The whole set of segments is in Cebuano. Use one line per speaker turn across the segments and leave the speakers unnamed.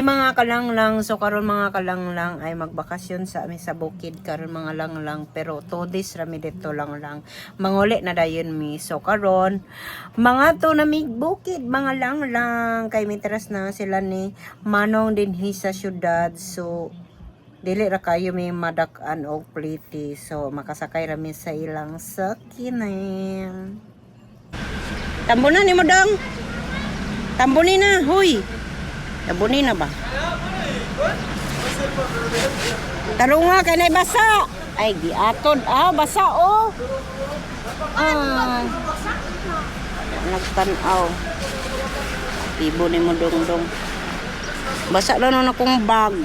Mga kalanglang, so karon mga kalanglang ay magbakasyon sa amin sa bukid karon, mga langlang, pero 2 days rami dito lang lang. Manguli na dayon mi. So karon mga to na mig bukid, mga langlang, kay mitras na sila ni Manong dinhi sa syudad, so dili ra kayo may madak-an og pliti, so makasakay rami sa ilang sakinan. Tambo na ni mo dong. Tambuni na, huy. Tambuni na ba? Tarunga kay nay basa. Ay giatod ah, basa oh. Ah. Nagtan-aw. Tibo ni mo dong dong. Basa lang nun akong bag.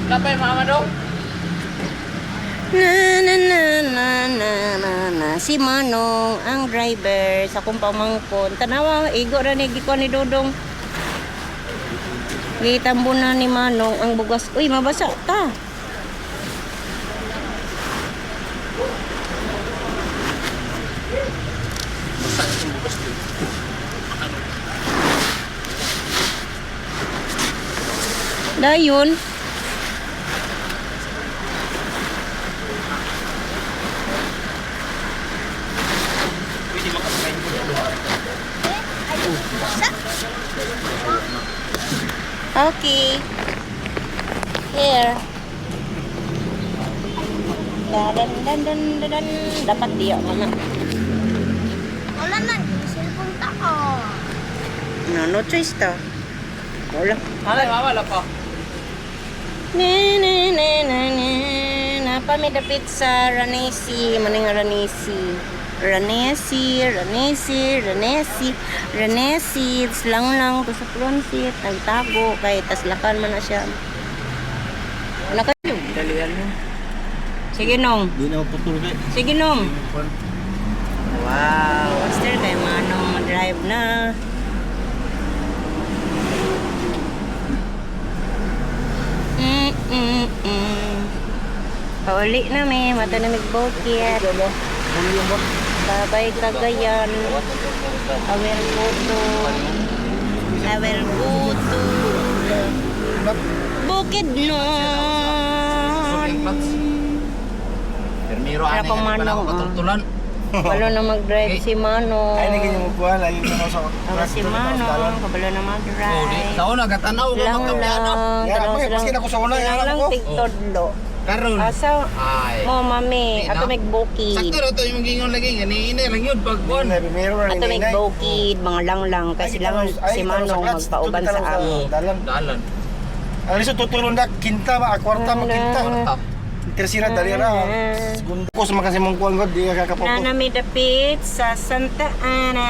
Kapay mama dong.
Na na na na na na na, si Manong ang driver sa akong pamangkon. Tanawa, igo ra ni gikuan ni Dodong. Gitambo na ni Manong ang bugas. Uy, mabasa ta. Dayon. Okay. Here. Dan dan dan dan dan. Dapat diyo mama.
Wala na, cellphone ta ko.
No, no choice to. Wala.
Alay mama lapa.
Na na na na na. Napa mi dapit sa Ranesi, maning Ranesi. Ranesi, Ranesi, Ranesi, Ranesi, lang lang to sa front seat, nagtago kay taslakan man na siya. Wala kayo, dalian mo. Sige nong.
Di na maputol kay.
Sige nong. Wow, still kay Manong drive na. Pauli na mi, mata na migbukit. Babay Cagayan. I will go to I will go to Bukidnon.
Permiro
Wala
ani
pang
nga di pala
manong,
ako
ah.
patultulan.
Kabalo na mag-drive si Manong.
Ay naging mo kuha lagi ko sa
Ako si Manong, kabalo na
Oh, di
mag-drive.
sa una gatanaw ko
Lang
magkamyano.
lang.
Ya,
Tanaw
okay,
silang-
maski ako sa una,
silang
yan
lang
ako.
tigtodlo.
Karon.
Asa
Ay.
mo mami,
Di
ato
na.
magbukid.
Sakto ra to yung gingon lagi nga ni ina lang yun pag kuan.
Primero ra
Ato
ni Inay.
magbukid, mga langlang
Ay,
kasi lang
ay,
si
tanong sa
Manong
clutch,
magpauban sa
tanong sa-
amo.
Dalan.
Dalan.
Ang liso tutulon na kinta ba, kwarta makinta.
Tap.
Tersira dali ra. Segundo ko sa mga mong kuan god di ka kapapot.
Nanami dapit sa Santa Ana.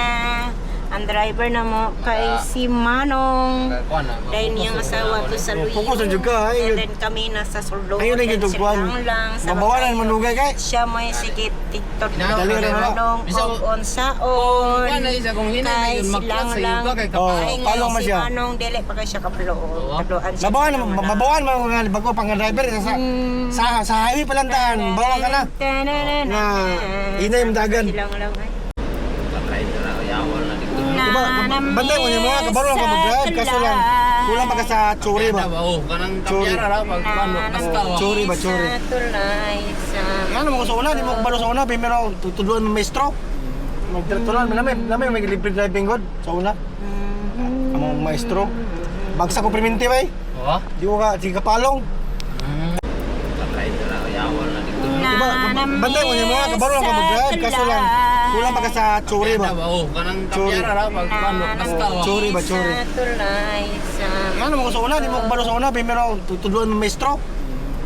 Ang driver na mo kay si Manong.
Kuan na.
Dahil niyang asawa to sa Luyo.
Focus na jud ka, ay.
And then kami nasa Sulo.
Ayun na
Then
gyud
si
kuan.
Lang sa
Mabawalan manugay kay.
Siya may sige TikTok
Dali
ra na.
Manong
Bisaw-
og onsaon.
Kuan na isa kung hinay na
Kay
yun
si
magklat sa
Lang
iba kay
Oh,
kapay.
Ay,
palong man
si
siya.
Manong dili pa kay siya kabalo.
Oo.
Kabloan siya.
Mabawan mabawan man nga bago pang driver sa sa highway pa lang daan, bawa ka na. Na, inay mo dagan.
Silang lang ay.
Driver na yawan na dito.
Diba, bantay mo niya mga kabalo lang ka mag-drive kaso lang kulang pa ka sa tsuri ba.
Oh, kanang
Tsuri.
kamyara ra pag kuan basta wa.
Tsuri ba, tsuri?
Sa tulay sa
Ano mo ko sa una, di mo kabalo sa una, primero tutuluan mo maestro. Magtutulan, lami, lami may libre driving god sa una. Among maestro. Bagsak ko priminti bay.
Oh.
Di ko ka sige kapalong.
Driver na yawan na dito.
Diba, bantay mo niya mga kabalo lang ka mag-drive kaso lang kulang pa ka sa tsuri ba.
Oh, kanang
Tsuri.
kamyara ra pag kuan basta wa.
Tsuri ba, tsuri?
Sa tulay sa
Ano mo ko sa una, di mo kabalo sa una, primero tutuluan mo maestro.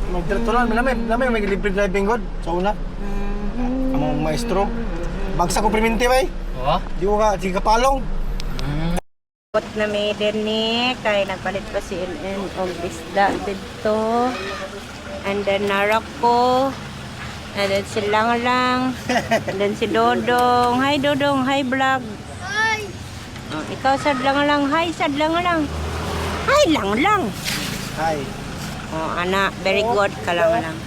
Magtutulan, lami, lami may libre driving god sa una. Among maestro. Bagsak ko priminti bay.
Oh.
Di ko ka sige kapalong.
Kot na may din ni kay nagpalit pa si NN og isda didto. And then narak ko. And then si Langlang. And then si Dodong. Hi Dodong, hi vlog.
Ay!
Oh, ikaw sad Langlang, hi sad Langlang. Hi Langlang.
Hi.
Oh, ana, very good ka lang lang.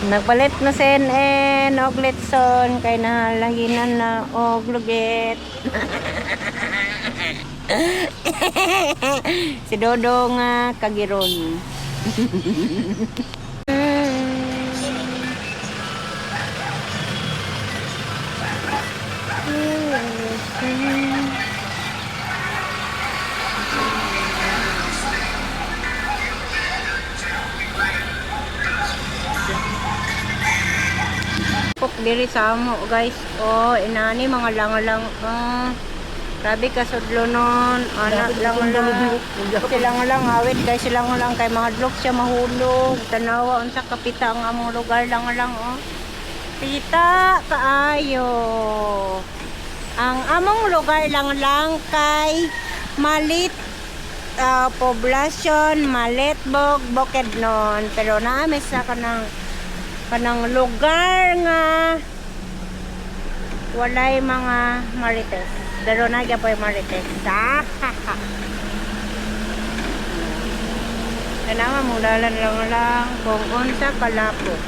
Nagpalit na CNN og litson kay nahalaginan na og lugit. Si Dodo nga kagiron. Pok diri sa amo guys. Oh, inani mga langalang. Oh. Grabe ka sudlo nun. Ana lang lang. Silang lang awit kay silang lang kay mga dlok siya mahulog. Tanawa unsa kapita ang among lugar lang lang oh. Pita kaayo. Ang among lugar lang lang kay malit poblasyon, Malitbog, Bukidnon. Pero naami sa kanang kanang lugar nga walay mga marites. Pero nagya po yung marites. Ah, ha, ha. Kailangan mong dalan lang lang kung unsa kalapot.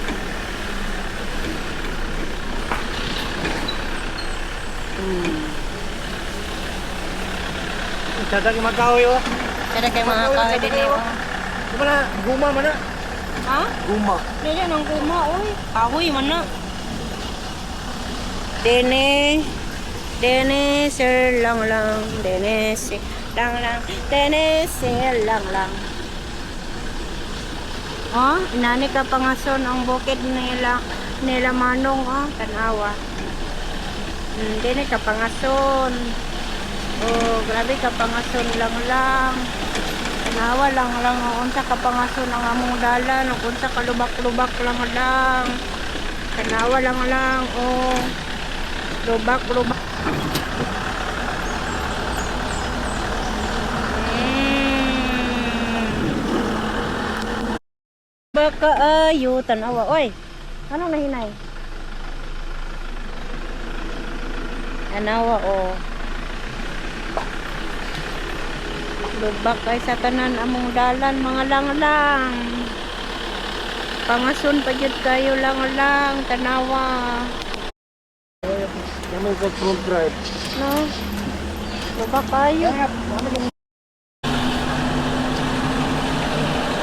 Sada kay magkahoy oh.
Kada kay mga kahoy din eh, oh.
Di ba na guma man na?
Ha?
Guma.
Dili nang guma oy. Kahoy man na. Dene. Dene sir lang lang. Dene si lang lang. Dene sir lang lang. Oh, inani ka pangason ang bukid nila nila Manong oh, tanawa. Dene ka pangason. Oh, grabe ka pangason lang lang. Tanawa lang lang oh, unsa ka pangason ang among dalan, ug unsa ka lubak-lubak lang lang. Tanawa lang lang oh. Lubak-lubak. Baka ayo tanawa oy. Anong nahinay? Tanawa oh. Lubak kay sa tanan among dalan mga langlang. Pangason pa jud kayo langlang tanawa.
Kami ko front drive.
No. Lubak kayo.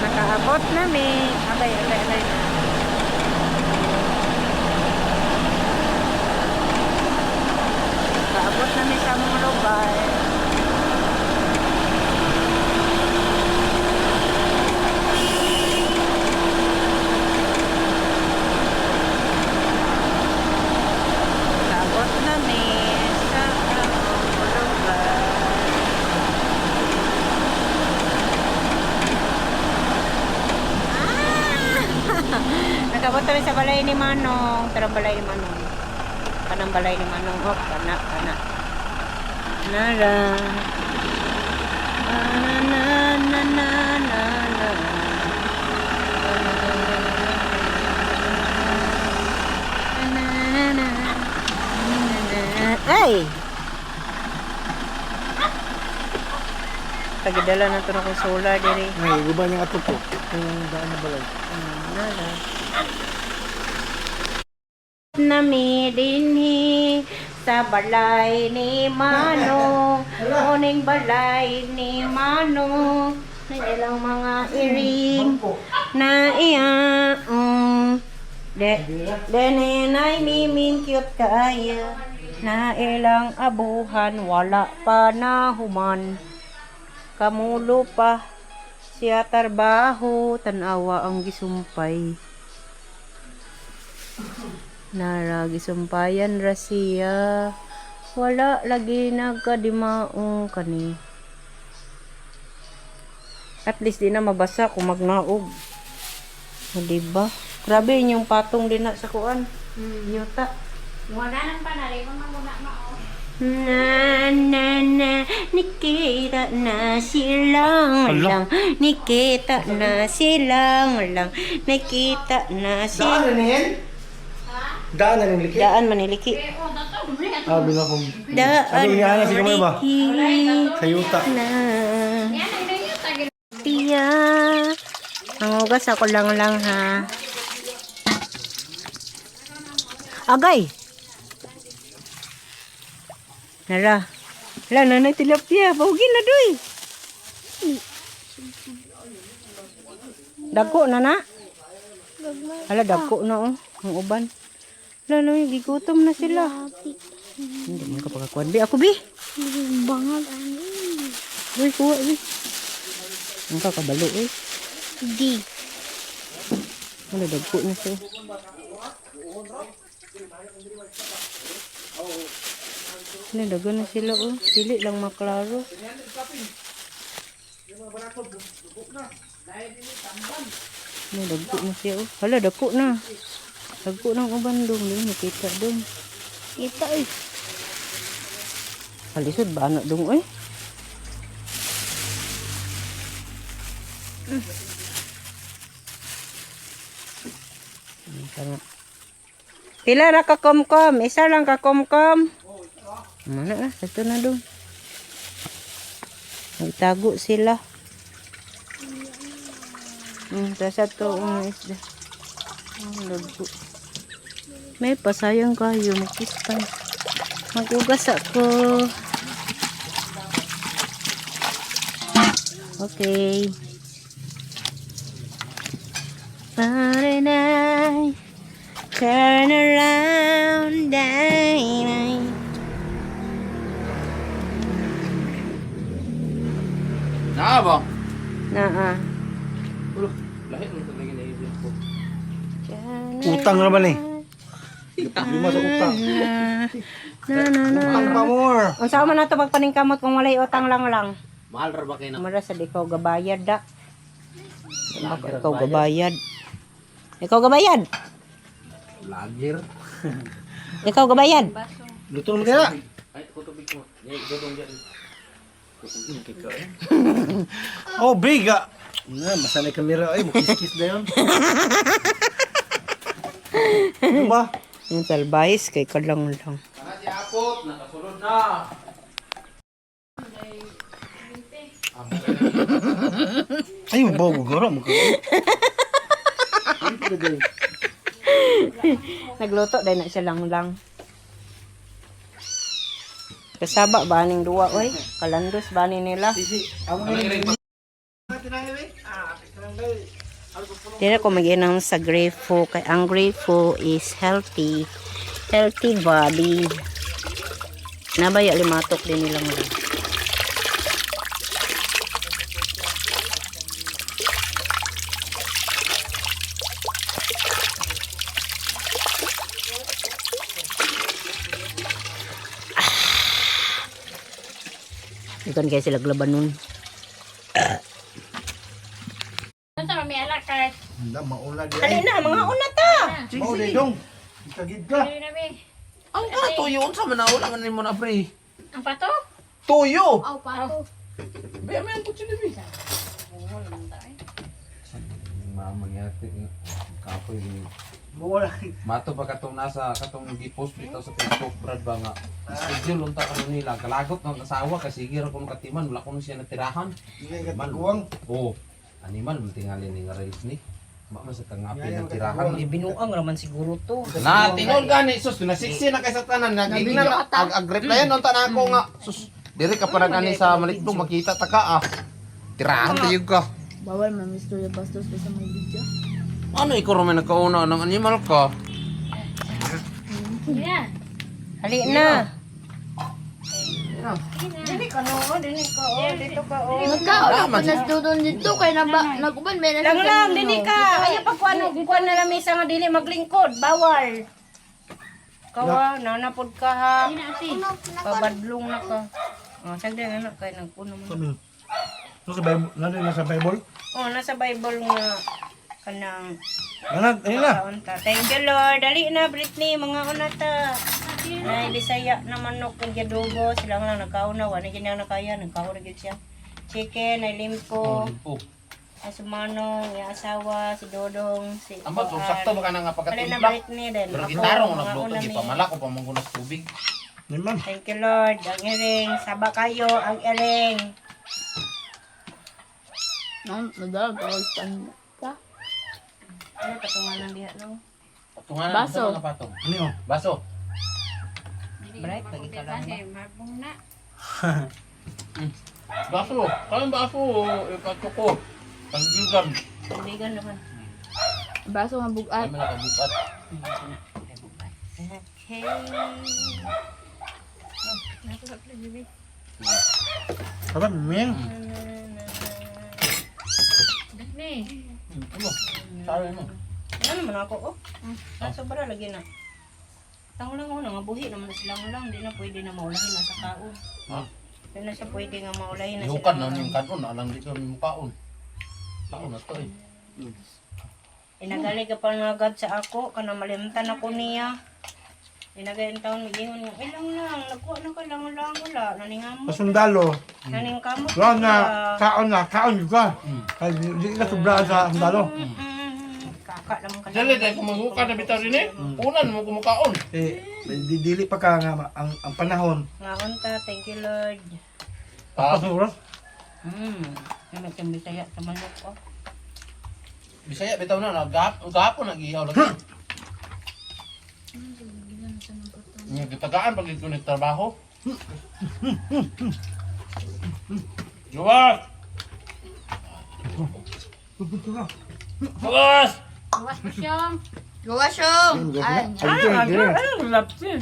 Nakaabot nami. Abay, abay, abay. Nakaabot nami sa among lugar. Nakaabot nami sa among lugar. Nagabot kami sa balay ni Manong. Tara balay ni Manong. Kanang balay ni Manong. Oh, kana, kana. Nara. Na, na, na, na, na, na. Na, na, na, na. Ay! Pagidala na ito na kong solar diri.
May guba niya ato po. Yung daan na balay.
Nara. Nami dinhi sa balay ni Manong, uning balay ni Manong, ng ilang mga iring na iya. De, dene nay miming cute kaya na ilang abuhan wala pa na human. Kamulo pa siya tarbaho tanawa ang gisumpay. Nara gisumpayan ra siya. Wala lagi nagkadimaong kani. At least di na mabasa kung magnaog. O, diba? Grabe inyong patong din na sa kuan. Yuta.
Wala nang panari kung manguna mao.
Na na na nikita na silang lang nikita na silang lang nikita na
Daan
silang
na niyan? Daan na niliki?
Daan maniliki.
Ah, bila kong
Daan
Sabi niya, ana, sige, may ba?
maniliki
Sa yuta.
na.
Yan ang ganyan tagil.
Tiya. Ang hugas ako lang lang ha. Agay. Nara. Hala, nanay tilapia. Bahugin na doy. Dagko na na. Hala, dagko na oh. Ang uban. Hala, no, gigutom na sila. Hindi mo kapakakuan. Bi, ako bi.
Bangag ano.
Uy, kuha bi. Ang kakabalo eh.
Di.
Hala, dagko na siya. Hala, dagko na sila oh. Dili lang maklaro. Hala, dagko na siya oh. Hala, dagko na. Dagko na ang uban dong. Dili nakita dong.
Kita eh.
Kalisod ba ano dong oy? Tama. Pila ra ka komkom? Isa lang ka komkom. Mana na, ito na dong. Nagtago sila. Tasa to ang isda. Ang lago. May pasayang kayo, magkispan. Magugas ako. Okay. Saturday, turn around, day, night.
Naa ba?
Naa.
Ulo, lahi mo talaga naisip ko.
Utang naman eh. Lima sa utang.
Na, na, na.
Utang pa more.
Unsa man nato pagpaningkamot kung walay utang lang lang.
Mahal ra ba kay na?
Mara sa di ikaw gabayad da. Baka ikaw gabayad. Ikaw gabayad.
Lager.
Ikaw gabayad.
Luto naman kaya.
Ay, kutubig ko. Yay, gudong dyan.
Oh, biga. Na, masanay kamera. Ay, mukis-kis na yun. Ano ba?
Yung salbahis kay kalang lang.
Kana si Apot, nakasulod na.
Ay, bago garo mo ka.
Nagluto dahil na siya lang lang. Kasaba ba ning duwa oy? Kalandos ba ni nila? Tira ko mag-inam sa grapefruit kay ang grapefruit is healthy. Healthy body. Nabaya limatok din nilang lang. Ikan kaya sila glaban nun.
Ano sa may alak kahit.
Hindi, maula di.
Dali na, mga una ta!
Maula dong. Ikagid ka.
Dali na be.
Ang ka tuyo unsa man na wala man nimo na pre.
Ang pato?
Tuyo.
Aw, pato.
Be man ko chili be. Mamangyati kapoy ni
Maula.
Mato ba katong nasa katong gi-post bitaw sa Facebook brad ba nga schedule unta karon nila kalagot ng asawa kasi sige ra kuno katiman wala kuno siya natirahan.
Hindi ka taguang.
Oh, animal man tingali ni nga reels ni. Ma man sa kangapi ng tirahan.
Binuang raman siguro to.
Na tinol gani sus nasiksi na kay sa tanan nagigna na ag ag replyan unta na ako nga sus diri ka para gani sa malitlong makita ta ka ah. Tirahan tayog ka.
Bawal man Mr. Bastos basta may video.
Ano ikaw ra man nagkauna ng animal ka?
Hindi na.
Hali na. Dili ka no, dili ka oh, dito ka oh.
Magkaon ako nas dudon dito kay naba naguban may nasa
Lang lang, dili ka. Ayaw pa kuan kuan na lamesa nga dili maglingkod, bawal. Kawa, nanapod ka ha.
Hindi na ate.
Pabadlong na ka. Oh, sagdi na na kay nagpuno mo.
Nasa Bible, nasa nasa Bible.
Oh, nasa Bible nga kanang
Ano, ayun na.
kaunta. Thank you Lord. Dali na Britney, mga una ta. Ay, Bisaya na manok kung adobo. Sila nga lang nagkauna. Wala na na nakaya. Nagkauna gyud siya. Chicken, ay limpo.
Oh.
Ay sumanong, yung asawa, si Dodong, si
Ambot so sakto ba ka na nga
Dali na
pagkatimpla?
Britney din.
Pero
Ako,
gitarong
mga
nagluto
una
gi
mi.
pamala ko pamanggunas tubig.
Yan man.
Thank you Lord. Ang iring. Saba kayo. Ang iring.
No, nadal tawag pan ka.
Ano katunganan diha no?
Patungan
Baso.
Mga patong.
Ano yun?
Baso.
Bright, lagi ka lang ba?
Marbong na.
Baso. Kain baso. Ipato ko. Pagbigan.
Tubigan naman.
Baso nga bugat.
Ay, malakabukat.
Okay.
Sabi, ming.
Ni.
Ano? Sabi mo.
Ano naman ako, oh. Ah, sobra lagi na. Tango lang ako, nangabuhi naman na silang lang. Hindi na pwede na maulahin na sa tao.
Ha?
Hindi na siya pwede nga maulahin na
Ihukan
silang
na
lang.
yung kanon. Alang di kami mukaon. Tao na to eh.
Inagali ka pa na agad sa ako, kana malimtan ako niya. Inagay ang taon, migingon nga, ay lang lang, nagkuha na ka lang lang, wala, naningamo,
Sa sundalo,
naningkamot.
wala na, kaon na, kaon juga. Kaya di ka sobraan sa sundalo.
Kaka lang ka.
Dali, dahil kumuhuka na bitaw rin eh. Unan mo kumukaon.
Eh, dili pa ka nga ang panahon.
Nga unta, thank you Lord.
Ah,
Pas oras.
May bisaya sa manok, oh.
Bisaya bitaw na nagap gapon nagihaw lagi. Nga gitagaan pag ito nagtrabaho. Gawas! Gawas!
Gawas mo siyang.
Gawa siyong! Ay,
Ay, di, di.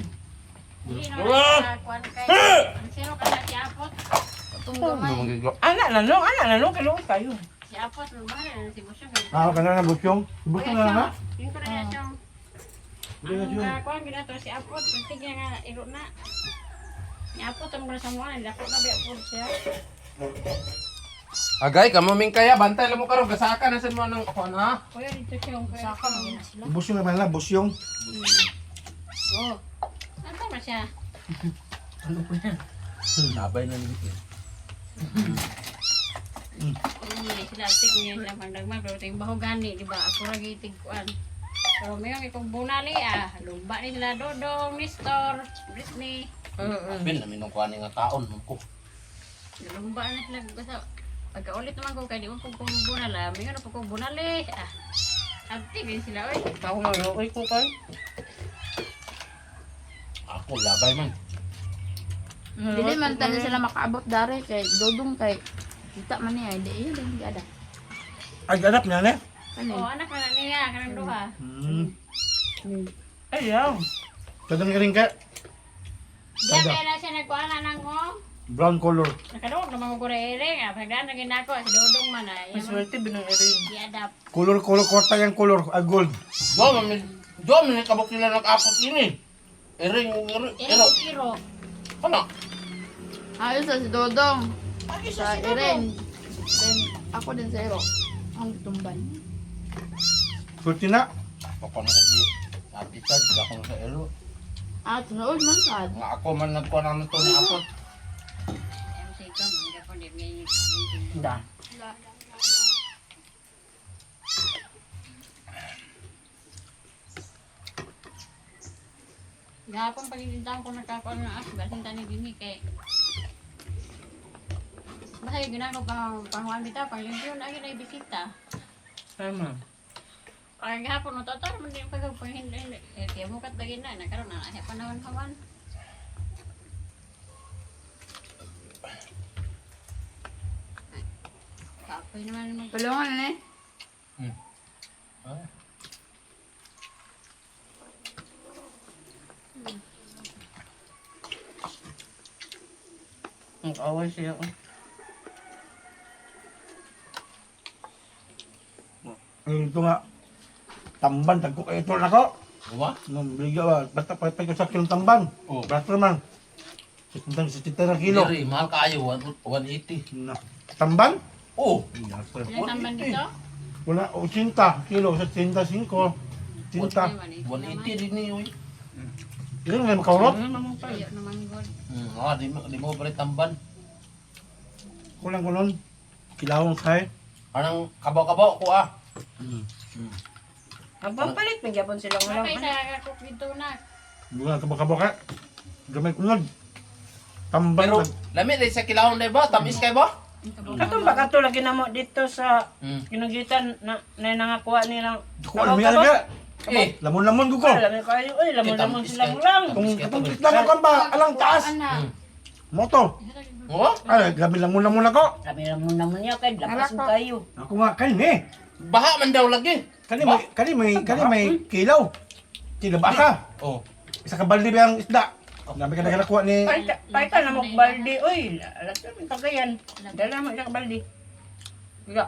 Hindi naman sa kuwan kay. Ang sino ka na si Apot?
Patong gamay.
Ana na no, ana na no, kiluot kayo.
Si Apot, mahal na si Busyong.
Ah, kana na butyong. Butyong na na.
Yung ko na siyang.
Hindi na
Ang kuwan ginato si Apot, tignan nga iro na. Ni Apot ang sa mga dako na biya po siya.
Agay, kamo ming kaya bantay lang mo karon gasaka na sad mo nang kuan ha.
Kuya dito siya kuya.
Saka man sila.
Busyong na man na, busyong.
Oh. Ano ba siya?
Labay na nito.
Hindi sila tig niya sila pandagmay pero ting baho gani di ba? Ako ra gitig kuan. Pero mayon ikong bunali ah, lumba ni sila Dodong, Nestor, Britney.
Bil namin nung kuan nga kaon mo ko.
Lumba na sila basta pagkaulit naman ko kay di mo kung bunala, mayon na po ko bunali ah. Abti din sila oy.
Ako maluoy ko kay.
Ako labay man.
Dili man tanan sila makaabot dare kay Dodong kay kita man niya di iya din gada.
Ay, ganap niya ne.
Kani.
Oh, anak na niya kanang duha.
Ayaw.
Kadang rin ka
Diya kaya na siya nagkuha na ng mo.
brown color.
Nakadungog naman ko ere nga pagdaan na ginako si Dodong man ay.
Maswerte binang irin.
Di-adapt.
Color color kwarta yung color, ah, gold.
Do man do man kabok nila nag-apot ini. Iring iro.
Iro iro.
Ano?
Ayos sa si Dodong. Sa Iren. Then ako din sa Iro. Ang tumban.
Swerte na.
Ako na sa di. Ati sa di ako na sa ilo.
Ah, tunood man sad.
Nga ako man nagkuan na to ni apot.
MC ko, mga ko di may
Da.
Gahapon pagigintang ko nagkakuan ng as, basin tani dinhi kay Basta yung ginako pang panghuan bitaw, pang limpyo na agad ay bisita.
Tama.
Parang gahapon no totor man din pag pang hindi eh kaya mukat lagi na nakaroon na ay panahon hawan. Kapoy naman mag
Palungan na eh.
Ah.
Nag-away siya. oh.
Ay, ito nga. Tamban, tagko kayo ito nako.
Uwa?
Nung bigya ba, basta pagpag ko sa kilong tamban.
Oh.
Basta man. 70 na kilo.
Diri, mahal kaayo 180.
Na. Tamban?
Oh,
Ilan tamban dito?
Wala, 80 kilo, 75. 80.
180 din ni oy.
Yun, may makaurot.
Ayo naman god.
Ah, di mo palit tamban.
Kulang ko nun. Kilawang kay.
Anang kabaw-kabaw ko ah.
Magpapalit, magyapon sila lang.
Bakit sa kakok dito na?
Bukan kabaka-baka. Gamay kunod. Tamban.
Pero lami dai sa kilawon dai ba? Tamis kay ba?
Katong ba kato lagi na mo dito sa
Mm.
ginugitan na na nangakuha nilang
Kuha mo yan ka.
Eh,
Lamon-lamon ko ko.
Alam kayo, oy, lamon-lamon silang lang.
Kung katong isda ko ba, alang taas.
Ana.
Moto.
Oh?
Ay, grabe lamon-lamon ako.
Sabi lamon-lamon niya kay lapas mo kayo.
Ako nga kani.
Baha man daw lagi.
Kani may kilaw. Kinabasa.
Oh.
Isa ka balde ba ang isda? Dami ka nagkanakuha ni
Paita, paita na mo balde, oy. Alam mo kagayan. Dala mo isa ka balde. Ya.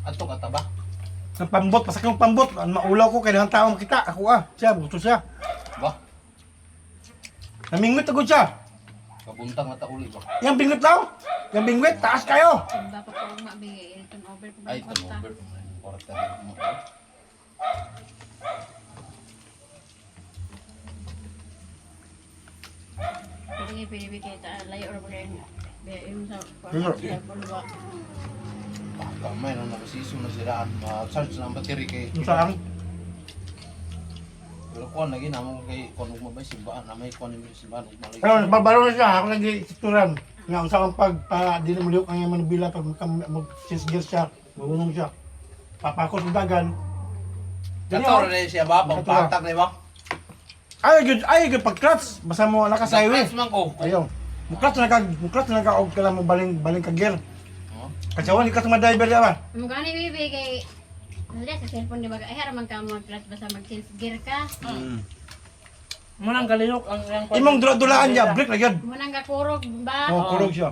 Ato ka ta ba?
ng pambot, pasak yung pambot. Ang maulaw ko kailangan tao makita. Ako ah. Siya, gusto siya.
Ba?
Namingwit agad siya.
Kabuntang na ta uli ba?
Yang bingwit daw. Yang bingwit, taas kayo.
Ba pa po mabigay turnover pa
Ay,
ba kwarta.
turnover. Kwarta.
Pwede pwede kay ta layo ra ba kayo. Biya sa
Pero-
kwarta ba.
Kamay no nakasiso na sila ma-charge na ang battery kay.
Yung saan?
Pero kuan lagi namo kay kuan ug mabay simbaan na may kuan ni simbaan ug malay.
Pero nagbabalo na siya. Ako lagi sikturan. Nga, unsa kang pag, para di na muliyok ang iyang manubila pag mag-change gear siya, marunong siya. Papako sa dagan.
Kato ra siya ba
Kato ra.
pangpatak ni ba?
Ay, good pag clutch. Basta mo wala ka sa highway.
Nag-clutch man ko.
Ayaw. Muklat na ka og kala mo baling ka gear.
Oh.
Kasi wala ka sa driver ya ba?
Mo gani bibi kay wala sa cellphone di ba ay haraman ka mag clutch basta mag change gear ka.
Munang galihok ang ang
Imong dula-dulaan niya, brake na gyud.
Mo nang gakurog ba?
Oh, kurog siya.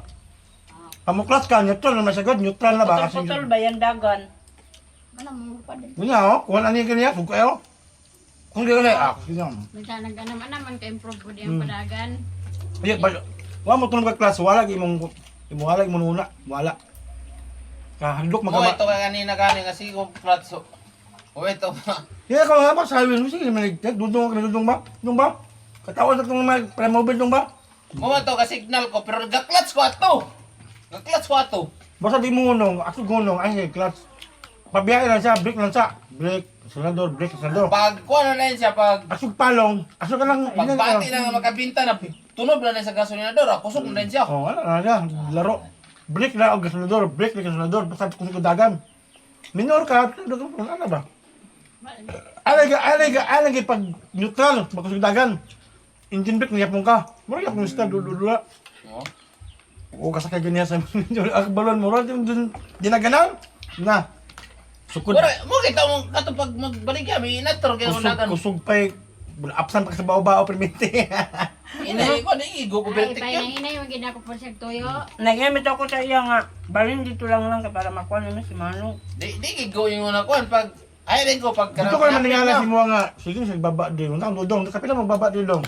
Pamuklat ka, neutral na masagod, neutral na ba? Kasi
Putol-putol ba yan dagan?
Ano mo pa din.
Yun nga, oh, kuha na niya kaniya, sug kayo. Kung di ka na, ah, sige lang.
Minsan nag-anam-anam man ka-improve po di ang padagan.
Ay, ba, wa mo tunog ka class, wala gyud imong imong wala imong una, wala. Kahadlok
Mo
magama.
ito ka kanina gani nga sigong clutch. O ito.
Kaya ka nga ba sa highway, sige man dudong ka dudong ba? Dudong ba? Katawan sa itong mga premobile dong ba?
Mo to ka signal ko pero ga-clutch ko ato. Ga-clutch ko ato.
Basta di mo unong, ako gunong, ay clutch. Pabiyahe lang siya, brake lang siya. Brake, acelerador, brake, acelerador.
Pag kuan na siya pag
Asog palong, asog ka lang.
pagbati na nga makabinta na tunob na na sa gasolinador, ah, kusog na siya.
Oo, oh, ano na siya, laro. Brake na og acelerador, brake na acelerador, basta kusog ka dagan. Minor ka, ano ba? Alay ka, pag neutral, pag dagan. Engine brake, niyap mo ka. Mura yapon mo siya, dudula.
Oh.
Oo, kasakay ganyan sa ang balon mo. Dun, dun, dinaganan. Na. Sukod.
Mura, mo kita mo kato pag magbalik ya, may inatro kay
Kusog,
unagan.
kusog pa eh. Absent pa ka sa bao-bao, permite.
Ina ko ni igo ko
Ay,
bertik yan.
pahinay mo gid ako po siya tuyo.
Nagamit ako sa iya nga. Balin dito lang lang kay para makuha naman si Manong.
Di di gigo yung una kuan pag ay rin ko pag
Dito ko naman nangala si Mua nga. Sige, sa baba din. Unang dudong. Kapila mo baba din dong.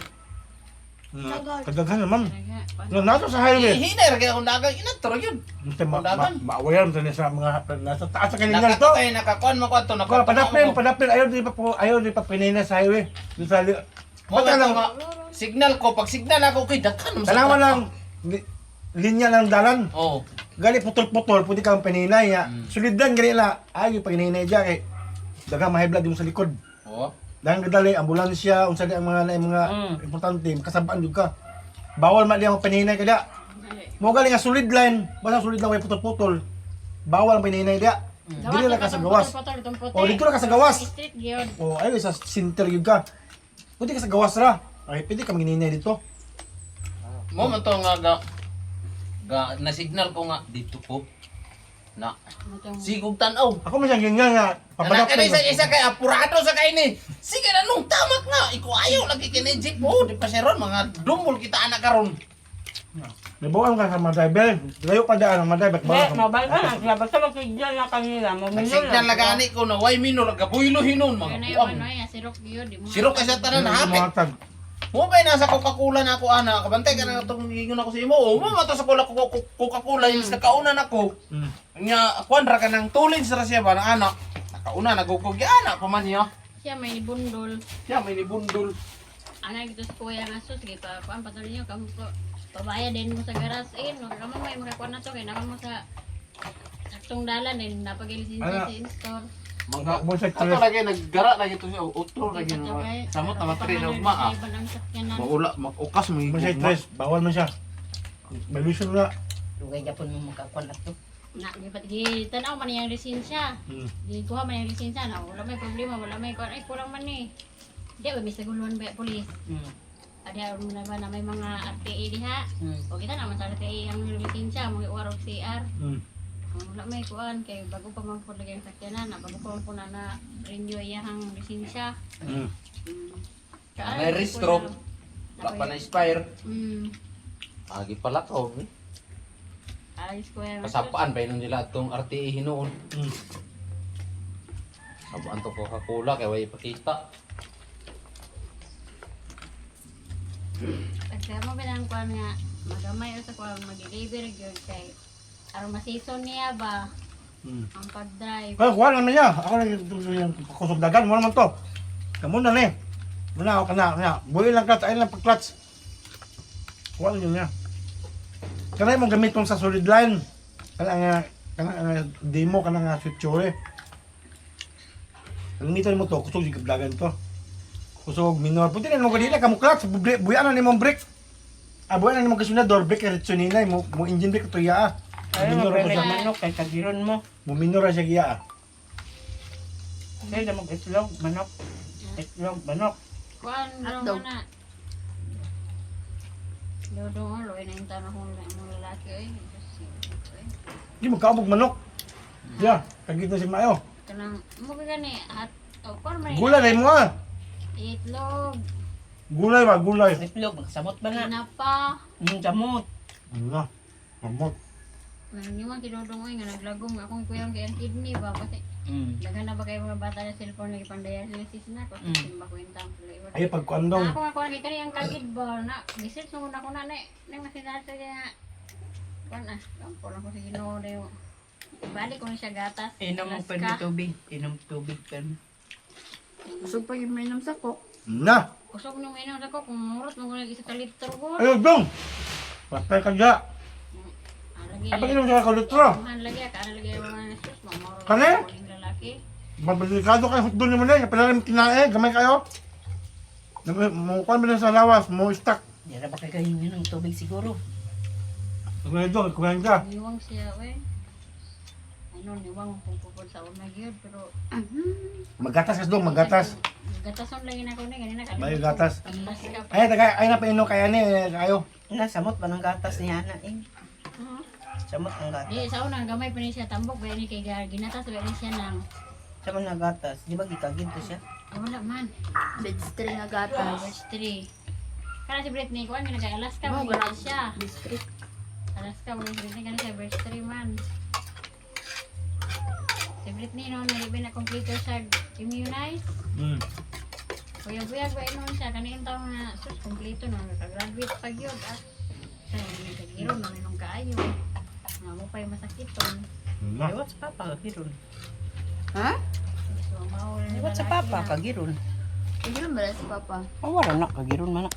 Kadaghan naman. No, nasa sa highway.
Hinay ra kay akong dagan inatro yun.
Basta maawayan sa sa mga nasa taas sa kalingan
Nakato
to.
kay nakakuan mo ko ato
Ko
nakakuan.
padapin, padapin ayaw di pa po, ayaw di pa pinina sa highway. Doon sa
Mo
Basta lang,
nga signal ko pag signal ako kay daghan mo sa
tanawa
truck.
lang linya ng dalan.
Oh.
Gali putol-putol, pwede kang pininay. Ya. Sulidan gali na. Ay, yung pagininay dyan kay daghang mahibla di mo sa likod.
Oh.
Dahil gadali, ambulansya, unsa di ang mga na mga importante, makasabaan jud ka. Bawal man di ang paninay kada. Mo gali nga solid line, basta solid lang way putol-putol. Bawal ang paninay dia. Dili na ka sa gawas. O dito na ka sa gawas.
Street gyud.
O ay sa center gyud ka. Pwede ka sa gawas ra. Ay pwede ka magninay dito.
Mo man to nga ga, ga na signal ko nga dito ko. Na. Sigog tan-aw.
Ako man siyang ganyan nga
Anak
papadapin.
isa isa kay apurado sa kay ni. Sige na nung tamak nga iko ayaw lagi kini jeep mo di pa siya ron mga dumol kita anak karon.
Nabuan ka sa mga driver. Layo pa daan ang mga driver.
Hindi, mabal ka na sila. Basta mag-signal na kanila. Maminol
Nagsignal na gani ko na why minor gabuylo hinon mga
Ano yung
buang.
ano ya sirok gyud di mo.
Sirok kay sa tanan hapit.
Mga
Mo ba nasa Coca-Cola na ako ana kabantay ka na itong ingon ako sa imo. O mo mato sa Coca-Cola yung nakauna nako. Nya kuan ra ka nang tulin sa siya ba na anak. Nakauna nagukog ya anak pa man niya.
Siya may bundol.
Siya may nibundol.
Ana gito sa kuya nga sus gi pa kuan patuloy niyo kamo ko. Pabaya din mo sa garas eh no kamo may makakuan na to kay naman mo sa saktong dalan din napagilisin
Ana.
sa in-store.
Mga
Mo sa
Ato lagi naggara lagi to siya utro lagi na. Samot na matri na ugma ah. Maula makukas mo
Mo sa stress, bawal man siya. Violation na.
Lugay Japon mo makakuha na to.
Na, gipat gitanaw man iyang lisensya. Gikuha man iyang lisensya na wala may problema, wala may kuan, ay kulang man ni. Di ba may saguluhan ba pulis? Adi aron na ba na may mga RTA diha? O kita naman sa RTA ang lisensya, mga UR o CR. Ang wala may kuan kay bago pa man po lagi ang sakyanan, na bago pa man po na na renew iyang lisensya.
May restro. Wala pa na expire. Agi pala ko. Eh.
Ayos ko yan.
Kasapaan pa yun nila itong RTE hinuon. Sabaan to Coca-Cola kaya way ipakita.
Pagka mo bilang kuan nga magamay sa kuan mag-deliver gyud kay aron ma-season niya ba ang pag-drive.
Kaya kuha naman niya. Ako lang yung kusog dagan. Mo naman to. Kamu na ni. Muna ako kana. Kana. Buhay lang clutch. Ayun lang pag-clutch. Kuha lang yun niya. Kanay mong gamiton sa solid line. Kana nga kana nga demo kana nga switchure. Gamiton mo to kusog yung kablagan to. Kusog minor. Puti na mo kanina kamo clutch. Buyan na nimo brake. Ah, buyan na nimo kasunador brake diretso nila mo mo engine brake to iya. Ah.
Ay,
Minor ko
mapere
siya.
manok kay kagiron mo.
Mo minor ra siya giya. Ah.
Kay mo itlog, manok. Itlog, manok.
Kuan raw
Hotdog.
na. Dodong oh, loy na yung tanong kung mga lalaki oy. Diyos, oy.
Di mo kaabog manok. Ya, kagit na si Mayo.
Kanang mo ka gani at oh, kuan man
Gulay na mo ah.
Itlog,
Gulay ba, gulay.
Itlog, samot ba na?
tinapa.
Samot.
Ano na? Mamot.
Nang si Dodong oy nga naglagom nga akong kuyang kay ang kidney ba kasi daghan na ba kayo mga bata na cellphone lagi pandialysis na ko mm. Ko yung tamplo.
Ay, pagkuandong.
Ako nga kuan kay kani ang kagid ba na gisit mo na ko na na nang masinasa niya. Kuan ah, kampo lang ko sa Ginoo dayo. Balik ko ni siya gatas.
Inom mo pa
Alaska.
ni tubig. Inom tubig pa ni.
Busog pa yung mainom sa coke.
Na!
Kusog nung inom sa ko kung murot mo ko nag isa ka litro ko.
Ay, dong! Patay ka dya.
Ah, lagi.
Ay, pag-inom siya ka litro.
Man lagi ka lagi mga sus mo murot.
Kani?
Ang lalaki.
Mabalikado kayo hotdog naman eh. Kapag namin kinae, gamay kayo. Mukuan mo na sa lawas, mo stuck.
Di ra ba kay kahingi ng tubig siguro?
Kumain dong, kumain ka.
Niwang siya we. Ano niwang kung pupod sa una gyud pero
Magatas kas dong, magatas.
Gatason lagi na ko ni ganina ka.
May gatas.
Alaska pa.
Ay, tagay, ay na painom kaya ni, eh, kayo.
Na, samot ba ng gatas niya na eh.
Mhm.
Samot ang gatas.
Di sa una gamay pa ni siya tambok ba ni kay ginatas ba ni siya nang
Samot na gatas. Di ba gikagid to siya?
Ah, wala man.
Vegetarian nga gatas.
Batch 3. Kana si Britney kuan nga nag Alaska
Mo,
mo
ganun.
siya.
District.
Alaska mo si Britney kana siya batch 3 man. Si Britney no nalibi na kompleto siya immunize. Buyag-buyag ba inon siya kani yung taon nga sus kompleto no nakagraduate pa gyud ah. Sa nagiro no minong kaayo. Nga mo pa yung masakiton.
Na.
Iwat sa papa, kagiron.
Ha?
So mao
Iwat sa papa, kagiron.
Hindi ba si Papa?
Oh, wala na, kagiron man na.